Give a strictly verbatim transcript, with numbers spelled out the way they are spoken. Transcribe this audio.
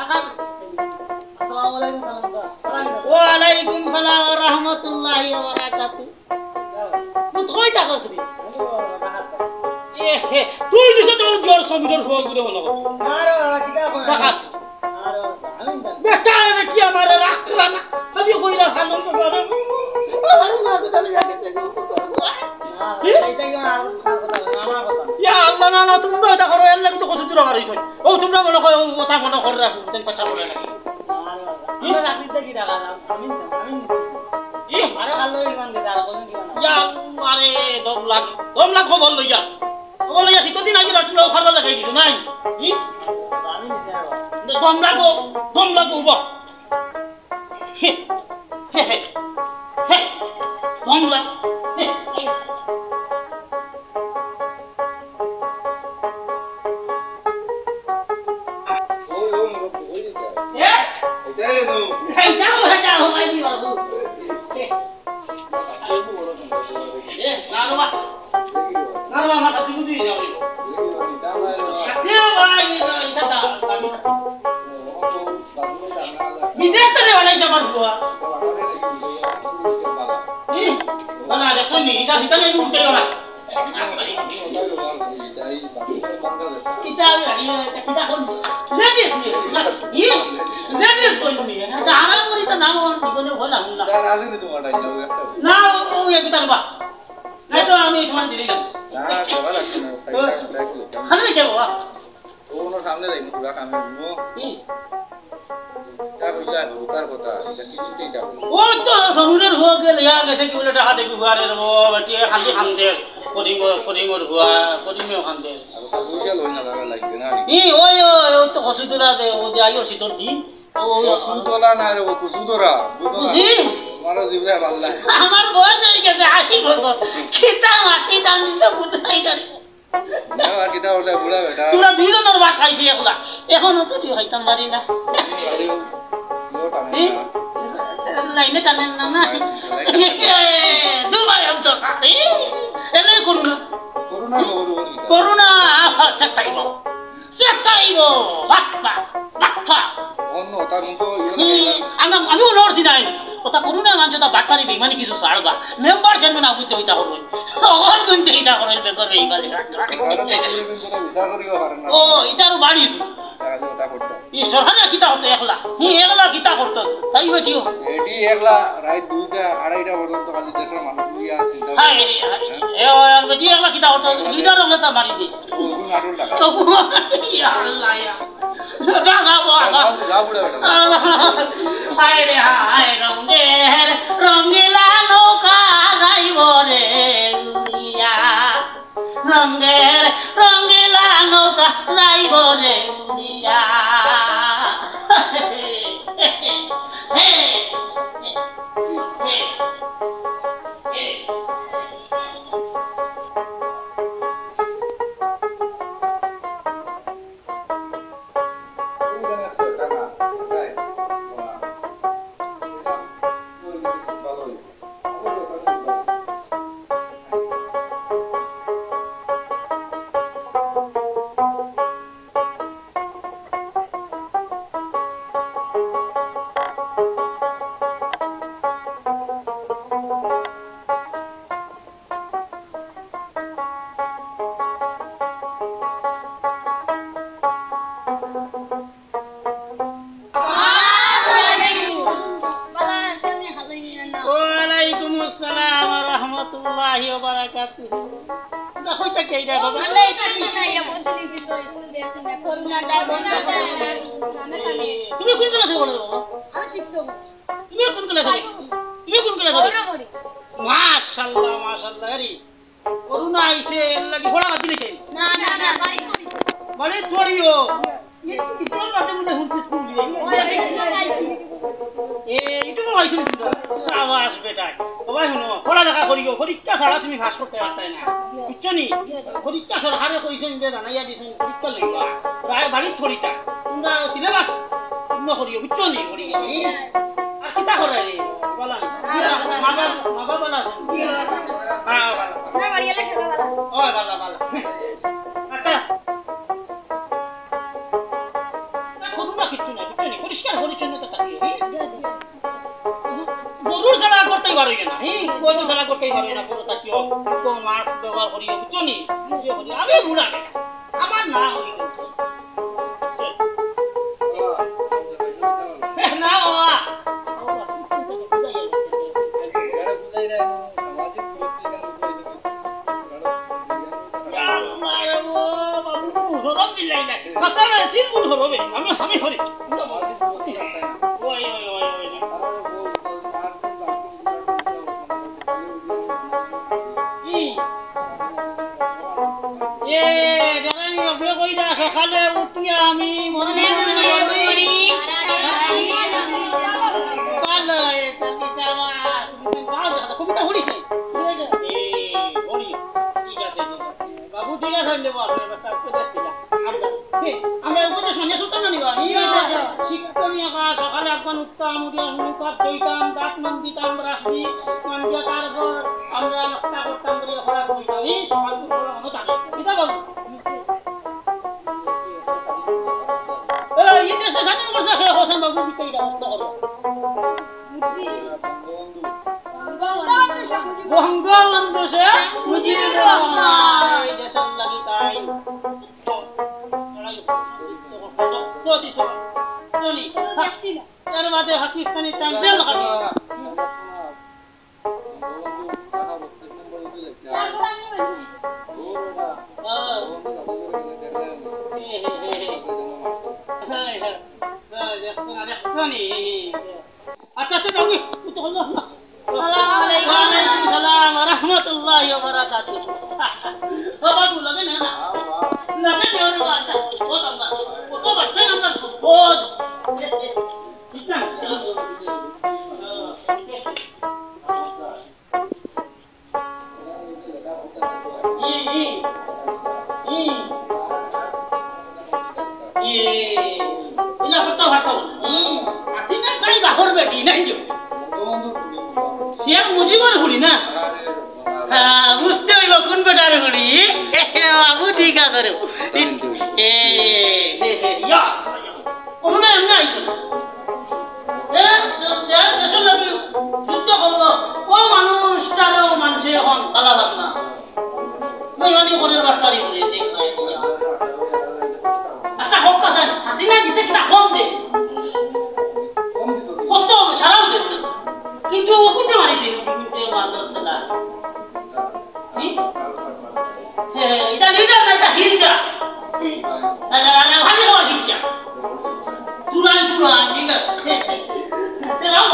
আসসালামু আলাইকুম, সালাম, সালাম। ওয়ালাইকুম সালাম ওয়া রাহমাতুল্লাহি ওয়া বারাকাতুহু। তুই কই থাকস রে? এ, হে, তুই দিছো তো জোর সমীরর ফোন করে মনে কর। না রে বাবা, কিতা কয়? দেখা। না রে বাবা, আমি জানি। বেটা, এ বেটি আমারে রাখলা না। খালি কইরা খালন তো করে। আর না, তো তাহলে যাকে দেখো, তো করে। না, কি? এটা কি আমার, আমার কথা না, আমার কথা। ইয়া আল্লাহ, না, না, তোমরা এটা করো, এর লাগি তো কচু তুরা মারিছ। ও, তোমরা মনে করো, ও কথা মনে করে রাখো, তুমি কথা বলে না। না রে বাবা, আমরা রাখি দেখি রাখা, আমি, আমি, কি? আরে ভালো ইমান দে, আর কোনো কি না। ইয়া, আরে, দম লাগ, দম লাগ খবর লইয়া। খবর লইয়া শীতর দিন আগে রাত্রে খাবার লাগাই দিছো, নাই? হুম? আমি নিতে পারবো। দম লাগো, দম লাগো, বাহ। হে, হে, হে, হে, দম লাগ, হে, হে। ওই, ওই, ওই, ওই, ওই। এ? এটা রে নু। এই যাও, এই যাও, ভাই, বাবু। এ, না রে বাবা। না রে বাবা, মাথা টিপু দিয়ে যাও। এ ভাই, এটা, এটা দাও, দাও। বিদেশ তো রে বানাই যাবার বুয়া। হুম, বানা, দেখো নি, এটা ভিতরে উঠে গেল। কিতা আমি জানি না, এটা কিতা কোন লেডিস নিয়ে, না, ই, লেডিস কোন নিয়ে, না, তো আরাম করি তো নাম ওর জীবনে বললাম না। তার আগে তো তোমার টাইম লাগবে একটা। না, ও, ও, এটা তার বাপ। নাই তো আমি তোমার দিদি না। না, দেওয়া লাগবে না, তো সাইডটা একটু দেখো। খালি কে বাবা? ও ওনার সামনে যাই, মুখ রাখা আমি ঘুমো। কি? যা কইলা, বোকার কথা, এটা কি বুঝতে এটা? ও তো সমুদ্রের হয়ে গেলে, ইয়া গেছে কি বলে, টাকা দেখি ঘুরে রে, ও বেটি, খালি খান্দে। করিম, করিমর বুয়া, করিমেও খান্দে। আর ওটা পয়সা লই না, লাগা লাগবে না। ই, ওই, ওই, ওই তো কচু তোলা দে, ও যে আইও শীতর দিন। ও, ও, কচু তোলা না রে, ও কচু ধরা, বুঝো না? বুঝি? তোমারও জিবরে ভালো লাগে। আমার বয়স হয়ে গেছে আশি বছর। খিতা মাটি দাম দিতে বুঝাই জানি। না, আর কিতা বলে, বুড়া বেটা। তোমরা দুইজনের ভাত খাইছি একলা। এখনো তো তুই খাইতাম পারি না। এই, ও টানে এই, না। লাইনে টানেন না, না। লাইনে টানে না। দুবাই হম তো খাই। এলাই করুণা। করুণা, করুণা, করুণা। করুণা, আহা, চেষ্টা দিব। চেষ্টা দিব। বাপ্পা, বাপ্পা। অন্য তার মুখে ইয়ে হুম, লাগে। আমি, আমি মনে করছি না। কথা করুন না, মানুষ তা বাটপারি বেইমানি কিছু ছাড়বা। মেম্বার চেয়ারম্যান আগুইতে হইতা করুন। অগর গুনতে হইতা করুন, বেকার বেইমানি। তাহলে তো পুলিশ বিচার করিও পারেন না। ও, ইতারও বাড়ি। তাহলে ওটা করতে। ই সরকারে কিতা করতো একলা? হি একলা কিতা করতো? তাই বেটিও। এটি একলা রাত দুইটা, আড়াইটা পর্যন্ত খালি দেশের মানুষ নিয়ে আর চিন্তা হায় করে। রে, হায়। এ, ও, আর বেটি একলা কিতা করতো? লিডার হলে তা মারি দে। ও, ওগুলো নাটক টাকা। ওগু, ইয়া আল্লাহ, ইয়া। দাদা, বাবা। যা, যা, বুড়া বেটা। আল্লাহ। হায় রে, হায়, রঙের রঙিলা নৌকা যাইব রে উড়িয়া। রঙের রঙিলা নৌকা যাইব রে উড়িয়া। ওয়ালাইকুম আসসালাম ওয়া রাহমাতুল্লাহি ওয়া বারাকাতুহু। না, কইতা কে এটা বাবা? তুমি কোন ক্লাসে পড়ো বাবা? আমি শিখছো। তুমি কোন ক্লাসে পড়ো? তুমি কোন ক্লাসে পড়ো? মাশাআল্লাহ, মাশাআল্লাহ। আরে, করোনা আইছে, এর লাগি পড়া বাদ দিলে কেন? না, না, না, বাড়ি পড়ি। বাড়ি পড়িও। ই-, ইতর বাদে মনে হুনছি স্কুল দিয়ে। ওই, ওই, ওই, ওই। এ, ইটু আইছে কিন্তু। সাবাস বেটা। সবাই হুনো, পড়ালেখা করিও, পরীক্ষা ছাড়া তুমি পাস করতে পারতায় না। বুঝছো নি? পরীক্ষা সরকারে কইছেন যে জানাইয়া দিছেন, পরীক্ষা লইবা। প্রায় বাড়িত পড়িতা। তোমরা সিলেবাস পূর্ণ করিও, বুঝছো নি? করিও। আর কিতা করে রে? বলা না। মা বাবা, মা বাবা বলা আছে? হ্যাঁ, বলা। না, বাড়ি এলে সেবা বলা। ও, বলা, বলা। আচ্ছা। না, করুণা কিচ্ছু নাই। পরিচ্ছন্নতা থাকিও, হুম? গরুর ছাড়া করতেই পারো না, হুম? গরুর ছাড়া করতেই পারো না, গরু থাকিও। তো মাস্ক ব্যবহার করিও, বুঝছো নি? ইয়ে করি, আমি বুড়া বেটা। আমার না হই কিন্তু। না বাবা। ইয়া আল্লাহ রে বাবা, বাবু, হরম দিলাই না। কথা না, তিন গুণ হরমে। আমি, আমি হরি। ওই, ওই, ওই, ওই। ই। এ, বেড়ানি বাপরে কইরা, সকালে উঠিয়া আমি মনে মনে মনে মনে করি। করি। ভালো হয়েছে, বিচার আমার। কবিতা পড়িস নাই? এ, পড়ি। ঠিক আছে, ঠিক আছে। বাবু, ঠিক আছে, আমি দেবো, আপনি ব্যবস্থা করে দেন, ঠিক আছে। আমরা, কে? আমরা উপদেশ মানিয়া চলতাম না নি বা? জি, জি। শিক্ষণীয় কাজ, সকালে একবার উঠতাম, উঠিয়া মুখ হাত ধুইতাম, দাঁত মাঞ্জিতাম, ব্রাশ দি, মাঞ্জিয়া তারপর আমরা নাস্তা করতাম, করিয়া পড়া করতাম। এই সকাল সকাল আমরা থাকে। কিতা বাবু? এ, এই দেশটা স্বাধীন করছে কে? হোসেন বাবু, কিতা এটা বন্ধ করো। বঙ্গবন্ধু শেখ মুজিবুর রহমান। এই দেশের লাগি তাই। এর বাদে পাকিস্তানি টাইম বেল খাবি। আচ্ছা, আচ্ছা, যাও, তুই তো হলো না। আসসালামু আলাইকুম। ওয়ালাইকুম সালাম ওয়া রাহমাতুল্লাহি ওয়া বারাকাতুহু। বাবা, তুই লাগে না, না? লাগে না, ওরে বাবা। ও বাবা, ও তো বাচ্চা নাম্বার সব। ইলা হতো হতো। হুম। হাসিনা তাই বাপর বেটি, নাই যে। শেখ মুজিবর ফুড়ি না? হ্যাঁ, বুঝতে হইব কোন বেটার ফুড়ি। বাবু, ঠিক আছে রে। এ, এ, এ, ইয়া। অমনে এমনে আইছে। এ, এ, এ, দেশের লাগি যুদ্ধ করলো। ও মানুষটারেও মানষে এখন ভালা লাগে না। বেইমানি করে বাটপারি করে, দেখ না, এটা। আচ্ছা, হোক কথা, হাসিনা জিতে কিনা কম দে। কত সারাও দে। কিন্তু ও করতে পারি দে, কিন্তু মাদ্রাসা না। হুম? হ্যাঁ, এটা লিডার না, এটা হিজড়া। না, না, না, না, ভালো হওয়া হিজড়া। চুরাই, চুরাই, ঠিক আছে। এরাও